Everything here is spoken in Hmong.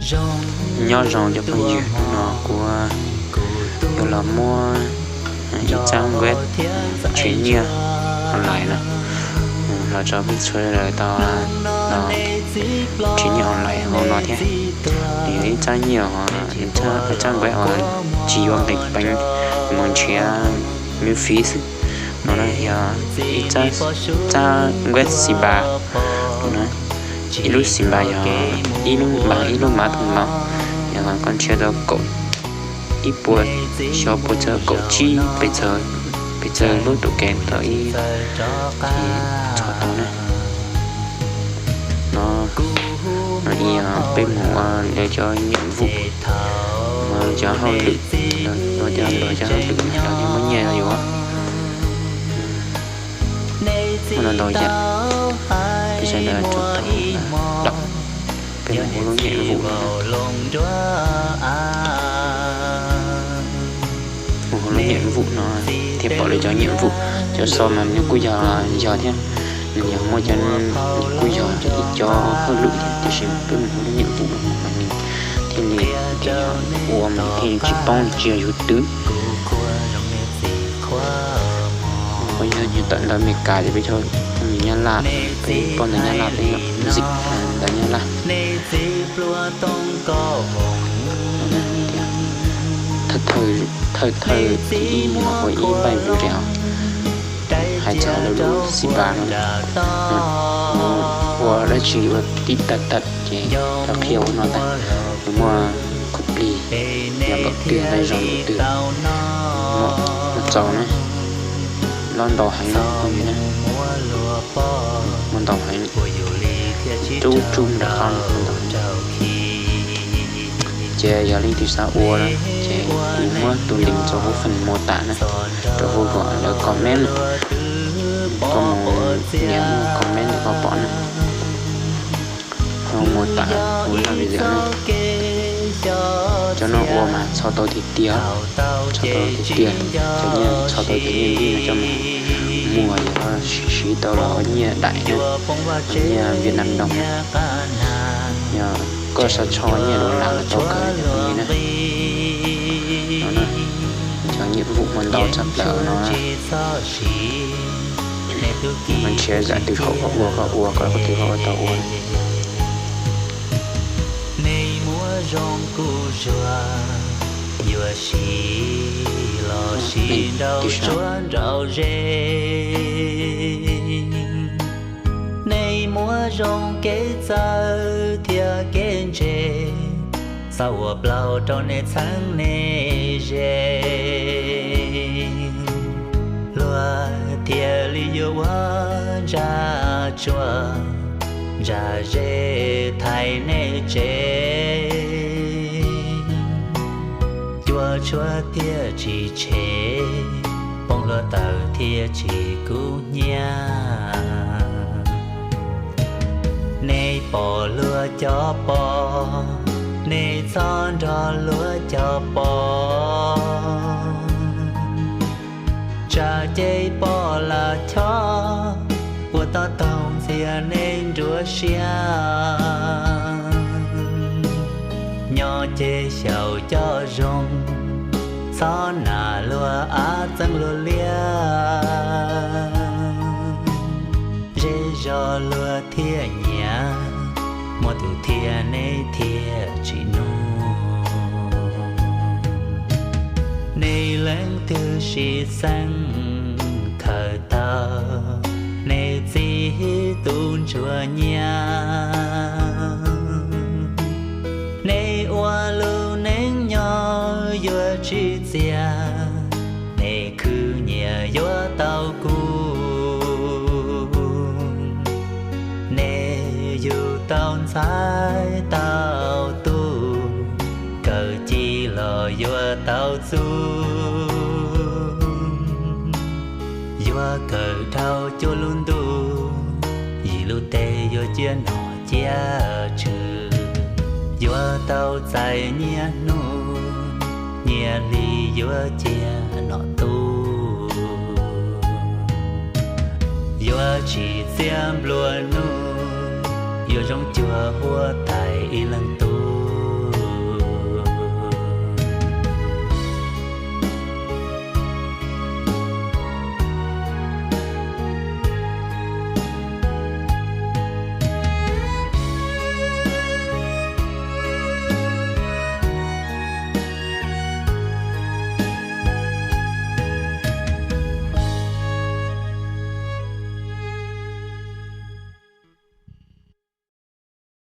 Nyob zoo cov phooj ywg, hnub no kuv yuav los muab ib tsab web nrhiav nyiaj online no los rau peb txhua sawv daws tau nrhiav nyiaj online hauv no thiab. Nws yog ib tsab nyiaj, ib tsab web uas tsis yuav nqis peev, mus nrhiav miv fiv xwb no na. Yog ib tsab web xi npas no, ib lub xi npas yog ib lub npas ib lub mav thooj mav, yog koj nrhiav tau kaum, ib puas, xyov puas txog kaum tsib pes txog, pes txog lub tus kev tau ib, ces txog tau na. No, no ib yog peb mus ua lawv cov nyiam vum, ua cov hauj lwm, ua cov, ua cov hauj lwm los thiaj muaj nyiaj yuav. Muaj ntau yam, peb sawv daws tsuas tau dam, peb mus ua lub nyiam vum no, mus ua lub nyiam vum no thiaj pom lawv cov nyiam vum. Cov so mas nws kuj yog yog thiab, nws yog muaj cov, nws kuj yog ib cov hauj lwm thiab, tiam sis peb mus ua lub nyiam vum no mas nws thiaj li tias ua mas thiaj li tsis poob, tsis yog yus twv. Kuj yog nws tawm ntawv Amelikas ces peb cov phooj ywg Nyab Laj, peb poj ntawv Nyab Laj, peb zim ntawv Nyab Laj. Thawj thawj, thawj thawj ib mus ua ib npaij vim rau hais txog lawv lub xi npas no, ua dab tsi ua tib tag tag ces rau qhia ua no tas, nws muaj khoom plig yog npaum twg, nqi zog npaum twg, muaj txaus na, loj ntau heev na, muaj ntau heev, rub rub nram qab no muaj ntau heev. Ces yog leej twg xav ua na, ces kuv muab tus link rau hauv feem mô tả na, rau hauv lawv comment na, koj mus nias comment koj pom na. Hauv mô tả kuv lub video na, cov no ua mas txho tau tiag tiag, txho tau tiag tiag, cov nyiaj txho tau cov nyiaj npib no coj mus muag yuav siv tau los ua nyiaj daim na, nyiaj Việt Nam đồng na. Yog koj xav txho nyiaj dollar los tau kawg li na. No na, cov nyiam vum muaj ntau tshaj plaws no. Mas nrhiav zam twg haum koj ua, koj ua kom koj twg koj ua tau ua. Nej muab zoo kuj zuag, yuav siv los siv nraum tsuag nraum ze. Nej muab zoo kev txawj thiab kev ntse, xav ua plaub rau nej txheeb nej ze, luag thiaj li yuav ua ntsa tsuag ntsa ze thaiv nej tsev. Cua tshuab thiaj tsis tshev, poob hluav taws thiaj tsis kub hnyiab. Nej pom luag cov pob, nej txhob nrog luag cov pob. Tsam ces pom lam chob, ua tob toog ntxias nej nruab siab. Nyob ces xyaum coj zoo, txhob nam luag av txeeb luag liab. Zej zog luag thiaj nyiam, muaj tus thiaj nej thiaj tsis nug. Nej leej twg siv xeeb khaws tau, nej txib tus ntsuag nyiam. Nej ua lub neej nyob yuav tsis txias, nej khwv nyiam yuav tau kub. Nej yug tau ntxhais tau tub, kawm ci los yuav tau txuj. Yuav kawm dhau cuaj lub ntuj, yim lub teb yuav cia nom cia tswv. Yuav tau txais nyiaj hnub, nyiaj hli yuav cia nom tub. Yuav tsis txiaj nplua nuj, yuav zoo cuag huab tais ib leeg tub.